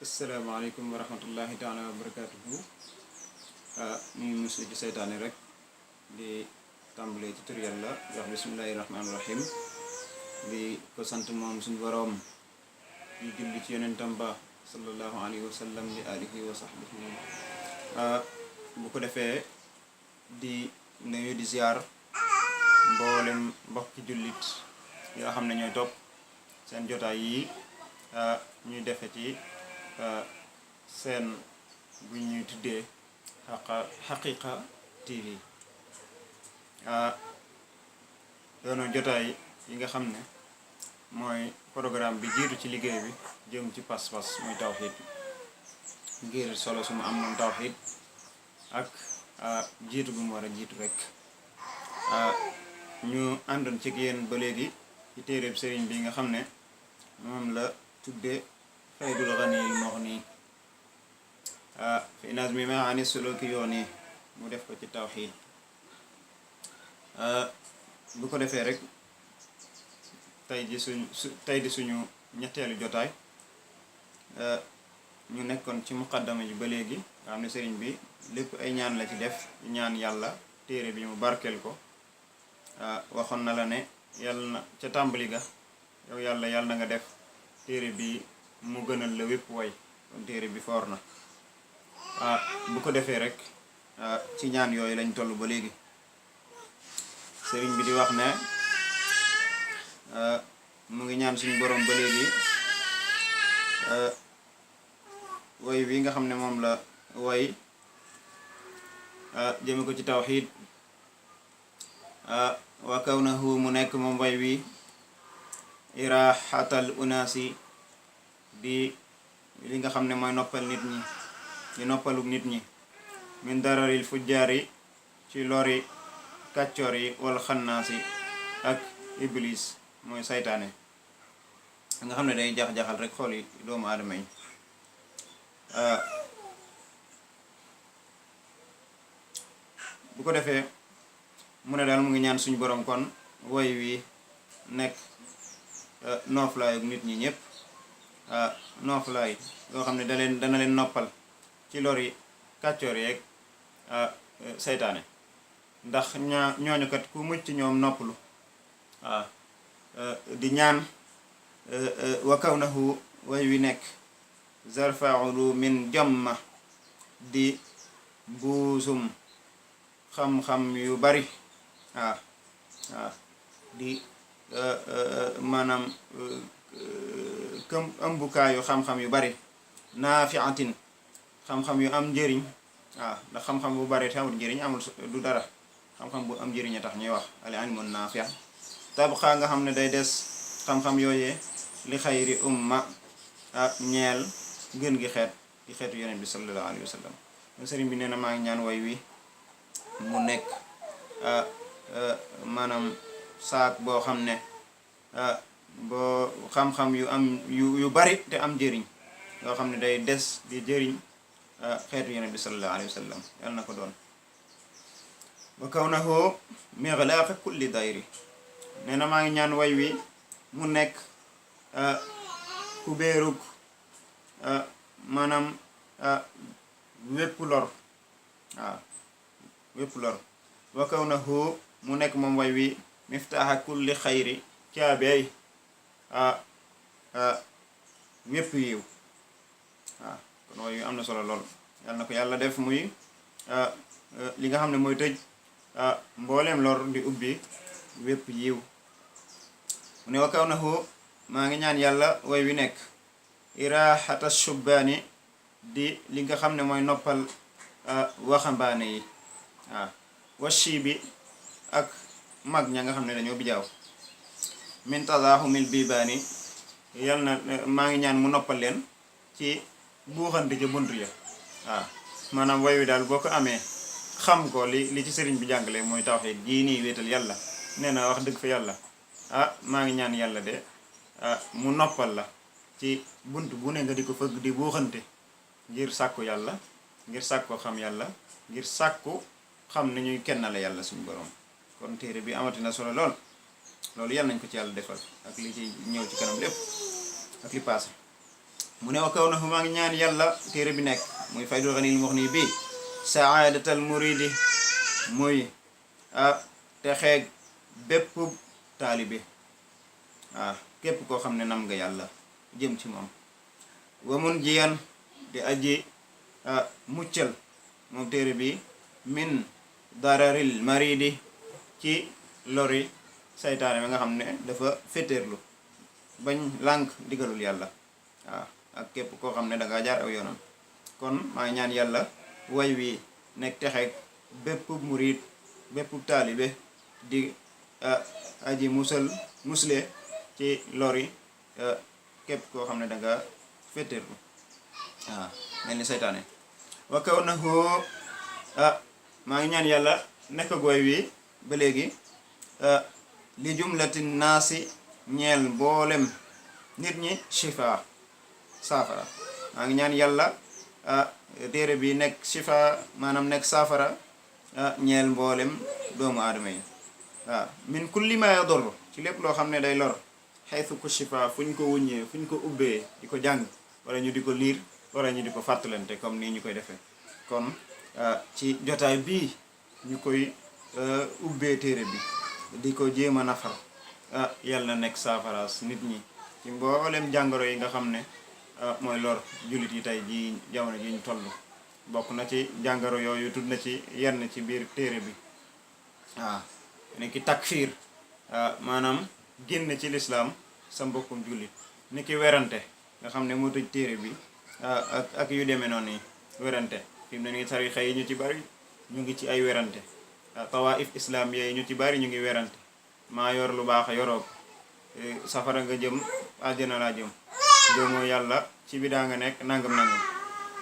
asalaamaaleykum wa rahmatullahi taala wa barakaatuhu. ñu ngi muslu ci seytaane rek di tàmbalee ci tur yàlla di wax bismillahi rahmaani rahim di ko sant moom suñu boroom di julli ci yonentam ba sallallahu alayhi wa sallam li alihi wa sahbihi. bu ko defee di nuyu di ziar mboolem mbokki jullit yoo xam ne ñooy topp seen jotaay yi ñuy defe ci seen bu ñuy tuddee xaqiqa TV doona jotaay yi nga xam ne mooy programme bi jiitu ci liggéey bi jëm ci pas-pas muy tawxiid ngir solo su mu am moom tawxiid ak jiitu bu mu war a jiitu rek ñu àndoon ci yéen ba léegi ci téeréb sëriñ bi nga xam ne moom la tuddee faydul ganiyil mughni fi nazmi maani suluki yooni mu def ko ci tawxiid bu ko defee rek tey di suñu ñetteelu jotaay ñu nekkoon ci muqaddama ji ba léegi nga xam ne sëriñ bi lépp ay ñaan la ci def ñaan yàlla téere bi mu barkeel ko waxoon na la ne yàlla na ca tàmbali ga yow yàlla na nga def téere bi mu gënal la wépp way kon téere bi foor na bu ko defee rek ci ñaan yooyu lañ toll ba léegi sëriñ bi di wax ne mu ngi ñaan suñu borom ba léegi way wi nga xam ne moom la way jëme ko ci tawxiid wa kawnahu mu nekk moom way wi iraxatal unaasi di li nga xam ne mooy noppal nit ñi di noppaluk nit ñi min dararil fujjaari ci lori kàccoor yi wal xannaasi ak iblis mooy saytaane nga xam ne day jax-jaxal rek xool yi doomu aadama yi bu ko defee mu ne daal mu ngi ñaan suñu borom kon woy wi nekk nooflaayuk nit ñi ñëpp nooflaay yoo xam ne dana leen noppal ci lori kàccoor yeeg seytaane ndax ñooñu kat ku mucc ñoom noppalu di ñaan wa kawnahu way wi nekk zarfaulu min jamma di buusum xam-xam yu bari di maanaam ëmbukaayu xam-xam yu bari naafiatin xam-xam yu am njëriñ ndax xam-xam bu bari te amul njëriñ amul du dara xam-xam bu am njëriñ a tax ñuy wax al ilmu naafi' tabqa nga xam ne day des xam-xam yooyee li xayri umma ñeel gën gi xeet ci xeetu yonent bi sallallahu alayhi wa sallam sëriñ bi nee na maa ngi ñaan way wi mu nekk maanaam saak boo xam ne boo xam-xam yu am yu bari te am njëriñ yoo xam ne day des di jëriñ xeetu yonent bi sallallahu alayhi wa sallam yàlla na ko doon wa kawnahu mighlaqa kulli dayri nee na maa ngi ñaan way wi mu nekk ku béerug maanaam wépp lor wépp lor wa kawnahu mu nekk moom way wi miftaaxa kulli xayri caabeey wépp yiw kon way wi am na solo lool yàlla na ko yàlla def muy li nga xam ne mooy tëj mbooleem lor di ubbi wépp yiw mu ne wa kawnahu maa ngi ñaan yàlla way wi nekk iraxata shubbaani di li nga xam ne mooy noppal waxambaane yi washi bi ak mag ña nga xam ne dañoo bijaaw min tadahumil bibaani yàlla na maa ngi ñaan mu noppal leen ci buuxante ca bunt ya maanaam way wi daal boo ko amee xam ko li ci sëriñ bi jàngale mooy tawxiid jii nii wéetal yàlla nee na wax dëgg fa yàlla maa ngi ñaan yàlla de mu noppal la ci bunt bu ne nga di ko fëgg di buuxante ngir sàkku yàlla ngir sàkku xam yàlla ngir sàkku xam ne ñuy kennale yàlla suñu borom kon téere bi amati na solo loolu yàlla nañ ko ci yàlla defal ak li ci ñëw ci kanam lépp ak li paase mu ne wa kaw na fu maa ngi ñaan yàlla téere bi nekk muy faydul xanil wax nii bii saadatal muridi muy te xeeg bépp taalibe waaw képp koo xam ne nam nga yàlla jëm ci moom wa mun jiyan di aji muccal moom téere bi min dararil maridi ci lori saytaane bi nga xam ne dafa féeteerlu bañ lànk digalul yàlla waaw ak képp koo xam ne dangaa jaar aw yoonam kon maa ngi ñaan yàlla way wi nekk texeeg bépp murid bépp taalibe di aji musle ci lori képp koo xam ne danga féeteerlu waaw mel ni saytaane wa kaw na maa ngi ñaan yàlla nekk gooy wi ba léegi li jumlati naasi ñeel mboolem nit ñi shifa saafara maa ngi ñaan yàlla téere bi nekk shifa maanaam nekk saafara ñeel mboolem doomu aadama yi waaw min kulli ma yadur ci lépp loo xam ne day lor xaytu ko shifa fu ñu ko wuññee fu ñu ko ubbee di ko jàng wala ñu di ko liir wala ñu di ko fàttalante comme nii ñu koy defee kon ci jotaay bii ñu koy ubbee téere bi di ko jéem a nafar yàlla na nekk saafaraas nit ñi ci mboolem jàngoro yi nga xam ne mooy lor jullit yi tey ji jamono ji ñu toll bokk na ci jàngoro yooyu tudd na ci yenn ci biir téere bi waaw ni ki takfiir maanaam génn ci lislaam sa mbokkum jullit ni ki werante nga xam ne moo tëj téere bi ak yu demee noonu yi werante fi mu ne nii tarixa yi ñu ci bari ñu ngi ci ay werante tawaif islam yi ñu ci bari ñu ngi werante maa yor lu baax yoroo safara nga jëm àjjana laa jëm gëmoo yàlla ci bidaa nga nekk nangam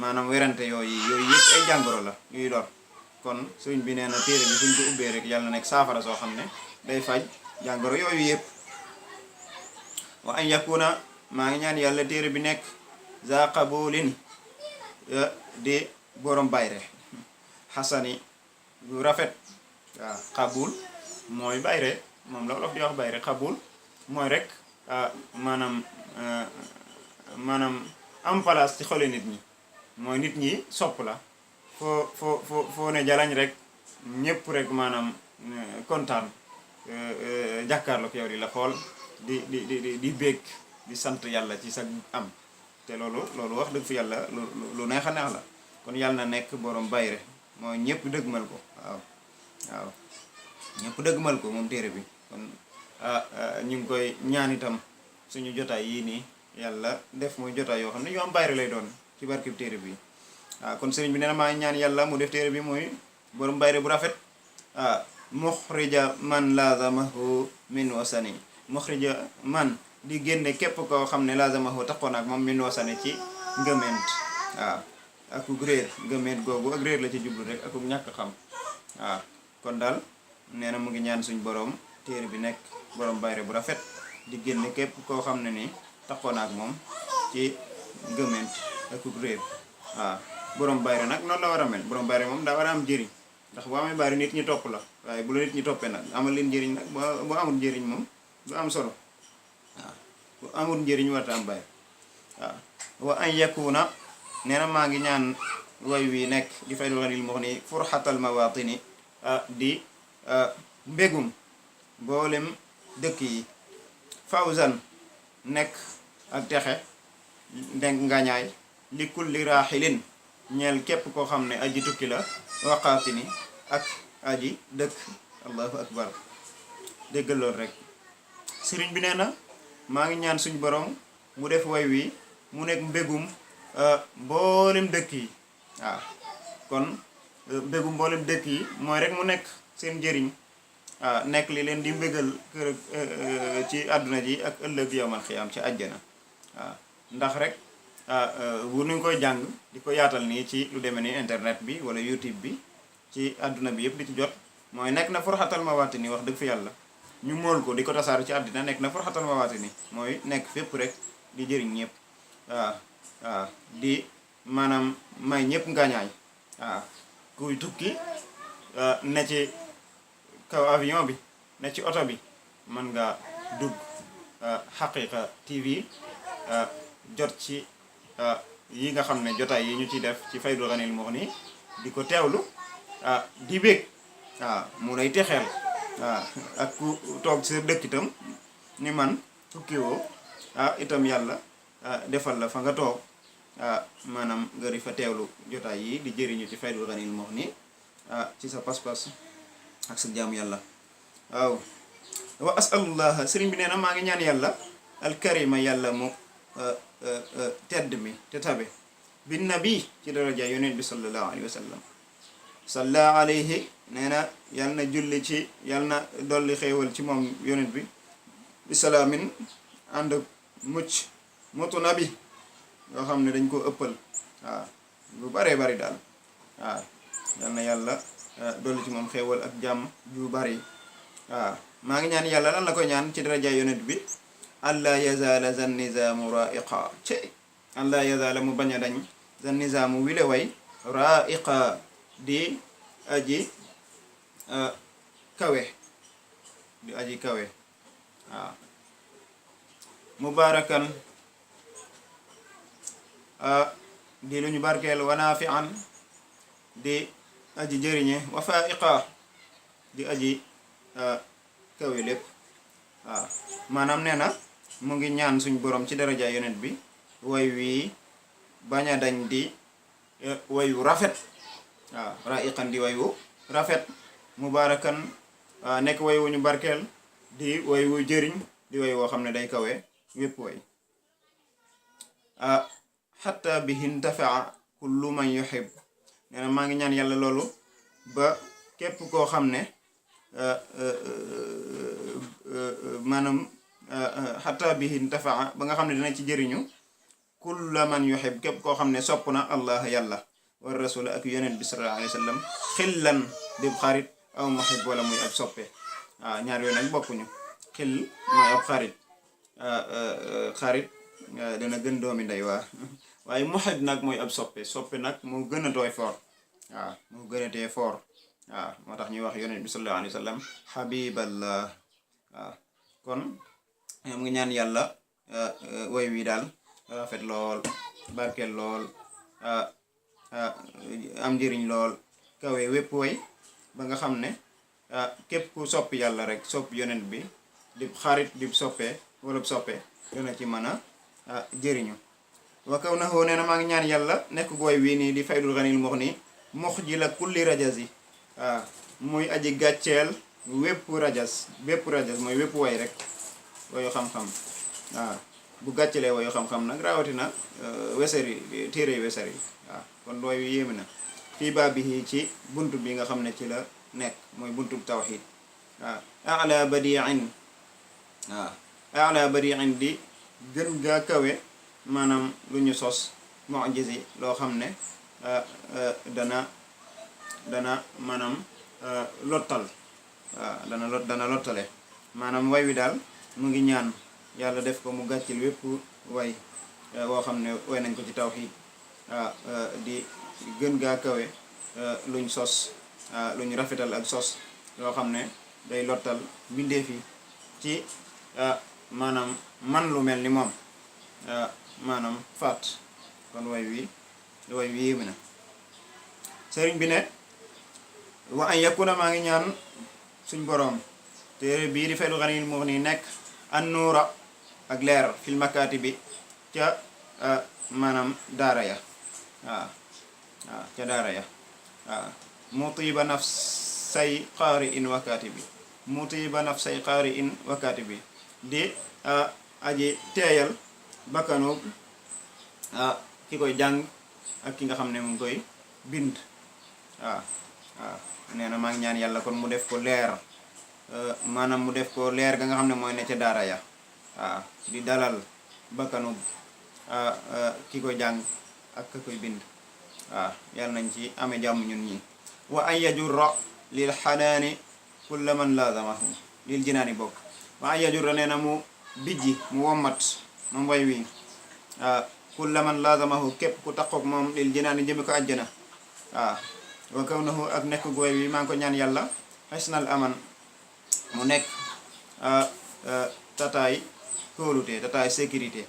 maanaam werante yooyu yëpp ay jàngoro la yuy lor kon sëriñ bi nee na téere bi suñ ko ubbee rek yàlla na nekk saafara soo xam ne day faj jàngoro yooyu yëpp wa an yakuna maa ngi ñaan yàlla téere bi nekk za qabulin di borom bayre xasani bu rafet waaw qabul mooy bayre moom la wolof di wax bayre qabul mooy rek maanaam am place ci xole nit ñi mooy nit ñi sopp la foo ne jalañ rek ñëpp rek maanaam kontaan jàkkaarloo ko yow di la xool di bég di sant yàlla ci sa am te loolu wax dëgg fi yàlla lu neex a neex la kon yàlla na nekk borom bayre mooy ñëpp dëggmal ko waaw ñëpp dëggmal ko moom téere bi kon ñu ngi koy ñaan itam suñu jotaay yii nii yàlla def muy jotaay yoo xam ne yu am bayre lay doon ci barkib téere bi waaw kon sëriñ bi nee na maa ñaan yàlla mu def téere bi muy borom bayre bu rafet muxrija man lazamahu min wasani muxrija man di génne képp koo xam ne lazamahu taxoon ak moom min wasani ci ngëment waaw akuk réer ngëment googu ak réer la ci jublu rek akuk ñàkk xam waaw kon daal nee na mu ngi ñaan suñ borom téere bi nekk borom bayre bu rafet di génne képp koo xam ne ni taxoon ak moom ci ngëment akuk réer waaw borom bayre nag noonu la war a mel borom bayre moom daa war a am njëriñ ndax boo amee bayre nit ñi topp la waaye bu la nit ñi toppee nag amal leen njëriñ nag boo amul njëriñ moom du am solo waaw bu amul njëriñ warta am bayre waaw wa an yakuna nee na maa ngi ñaan way wi nekk di faydul xanil moo ni furxatal mawatini di mbégum mboolem dëkk yi fawzan nekk ak texe ndenk ngañaay li kulli raaxilin ñeel képp koo xam ne aji tukki la waqaatini ak aji dëkk allahu akbar déggal loolu rek sëriñ bi nee na maa ngi ñaan suñu borom mu def way wi mu nekk mbégum mboolem dëkk yi waaw kon mbégum mboolem dëkk yi mooy rek mu nekk seen njëriñ nekk li leen di mbégal kër ci àdduna ji ak ëllëg yowmal xiyaam ci àjjana waaw ndax rek bu nuñ koy jàng di ko yaatal nii ci lu demee ni internet bi wala YouTube bi ci àdduna bi yëpp di ci jot mooy nekk na furxatal mawaatini wax dëgg fi yàlla ñu mool ko di ko tasaar ci àddina nekk na furxatal mawaatini mooy nekk fépp rek di jëriñ ñëpp waaw di maanaam may ñëpp ngañaay waaw kuy tukki ne ci kaw avion bi ne ci oto bi mën nga dugg Haqiqa TV jot ci yi nga xam ne jotaay yi ñu ci def ci Faydul Ghaniyul Mughni di ko teewlu di bég mu lay texeel ak ku toog sa dëkk itam ni man tukki woo itam yàlla defal la fa nga toog maanaam nga di fa teewlu jotaay yi di jëriñu ci Faydul Ghaniyul Mughni ci sa pas-pas ak sa jaamu yàlla waaw wa asalullah sëriñ bi nee na maa ngi ñaan yàlla alkarima yàlla mu tedd mi te tabe bi nabi ci daraja yonent bi sallallahu alayhi wa sallam salla alayhi nee na yàlla na julli ci yàlla na dolli xéewal ci moom yonent bi bi salaamin ànd ak mucc motu nabi yoo xam ne dañ ko ëppal lu baree bari daal yàlla na yàlla dolli ci moom xéewal ak jàmm ju bari maa ngi ñaan yàlla lan la koy ñaan ci daraja yonent bi alla yazala zan nizaamu raiqa ci alla yazala mu bañ a dañ zan nizaamu wile way raiqa di aji kawe mubarakan di lu ñu barkeel wa nafi'an di aji jëriñe wa faiqa di aji kawe lépp maanaam nee na mu ngi ñaan suñ borom ci daraja yonent bi way wii bañ a dañ di wayu rafet raiqan di wayu rafet mubarakan nekk way wu ñu barkeel di way wu jëriñ di way woo xam ne day kawe wépp way xatta bihi intafaa kullu man yuhib nee na maa ngi ñaan yàlla loolu ba képp koo xam ne maanaam xatta bihi intafaa ba nga xam ne dina ci jëriñu kulla man yuhib képp koo xam ne sopp na allah yàlla war rasul ak yonent bi sallallahu alayhi wa sallam xillan di xarit aw muhib wala muy ab soppe ñaar yooyu nag bokkuñu xil mooy ab xarit dana gën doomi ndey waaye muhib nag mooy ab soppe nag moo gën a tooy foor moo gën a tee foor moo tax ñuy wax yonent bi sallallahu alayhi wa sallam habiballah kon mu ngi ñaan yàlla woy wi daal rafet lool barkeel lool am njëriñ lool kawe wépp way ba nga xam ne képp ku soppi yàlla rek soppi yonent bi di xarit di soppe wala soppe dana ci mën a jëriñu wa kaw na xoo nee na maa ngi ñaan yàlla nekk gooy wii nii di Faydul Ghaniyul Mughni mox ji la kulli rajas yi muy aji gàcceel wépp rajas mooy wépp way rek wayu xam-xam bu gàccelee wayu xam-xam nag rawatina weser yi téere yi weser yi kon looy yéeme na fii baabihi ci buntu bi nga xam ne ci la nekk mooy buntu tawxid ala badiin ala badiin di gën gaa kawe maanaam lu ñu sos mu'jizi loo xam ne dana maanaam lottal dana lottale maanaam way wi daal mu ngi ñaan yàlla def ko mu gàccil wépp way woo xam ne way nañ ko ci tawxid di gën gaa kawe luñ sos luñ rafetal ak sos yoo xam ne day lottal mbindeef yi ci maanaam man lu mel ni moom maanaam faat kon way wi yéeme na sëriñ bi ne wa an yakuna maa ngi ñaan suñ boroom téere bii di Faydul Ghaniyul Mughni nekk an nuura ak leer fil makaati bi ca maanaam daara ya ca daara ya mutiba nafsay qaari in wakaati bi mutiba nafsay qaari in wakaati bi di aji teeyal bakkanu ki koy jàng ak ki nga xam ne mu ngi koy bind nee na maa ngi ñaan yàlla kon mu def ko leer maanaam mu def ko leer ga nga xam ne mooy ne ca daara ya di dalal bakkanu ki koy jàng ak ka koy bind yàlla nañ ci amee jàmm ñun ñi wa an yajurra lil xanaani kulla man laazamahu lil jinaani bokk wa an yajurra nee na mu bijji mu wommat moom way wi kulla man laazamahu képp ku taqoog moom lil jinaani jëme ko àjjana wa kawnahu ak nekk gooy wi maa ngi ko ñaan yàlla xesnal aman mu nekk tataay kóolute tataay sécurité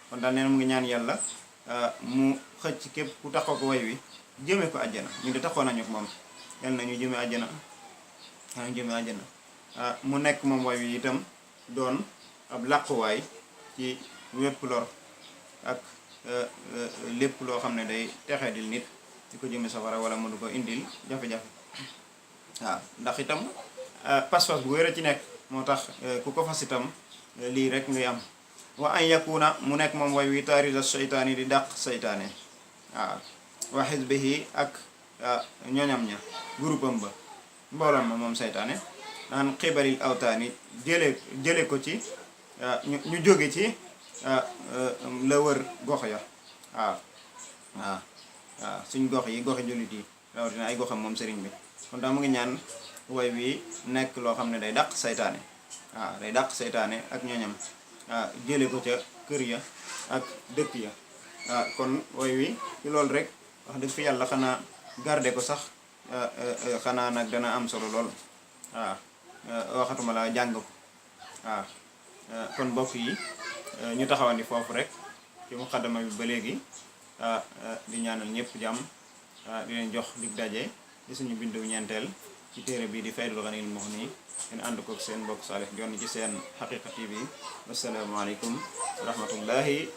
kon daal nee na mu ngi ñaan yàlla mu xëcc képp ku taxoo ko way wi jëme ko àjjana. ñu di taxoo nañu ko moom yal na ñu jëme àjjana mu nekk moom way wi itam doon ab làquwaay ci wépp lor ak lépp loo xam ne day texedil nit di ko jëme safara wala mu du ko indil jafe-jafe. waaw ndax itam pas-pas bu wér a ci nekk moo tax ku ko fas itam lii rek ngay am. wa an yakuna mu nekk moom way wi taarida seytaane di dàq seytaane waaw wa xisbihi ak ñoñam ña groupam ba mbooloom ma moom seytaane naan xibalil awtaani jële ko ci ñu jóge ci la wër gox ya waaw suñ gox yi goxi jullit yi rawatina ay goxam moom sëriñ bi. kon daal mu ngi ñaan way wi nekk loo xam ne day dàq seytaane day dàq seytaane ak ñoñam jële ko ca kër ya ak dëkk ya. kon way wi ci loolu rek wax dëgg fi yàlla xanaa garder ko sax xanaa nag dana am solo lool waxatuma la jàng ko kon mbokk yi ñu taxawandi foofu rek ci muqaddama bi ba léegi di ñaanal ñëpp jàmm di leen jox dig daje ci suñu bindu ñeenteel ci téere bii di Faydul Ghaniyil Mughni ngeen ànd ko seen mbokk Salih Dione ci seen Haqiqa TV. Wassalaamu aleykum wa rahmatullahi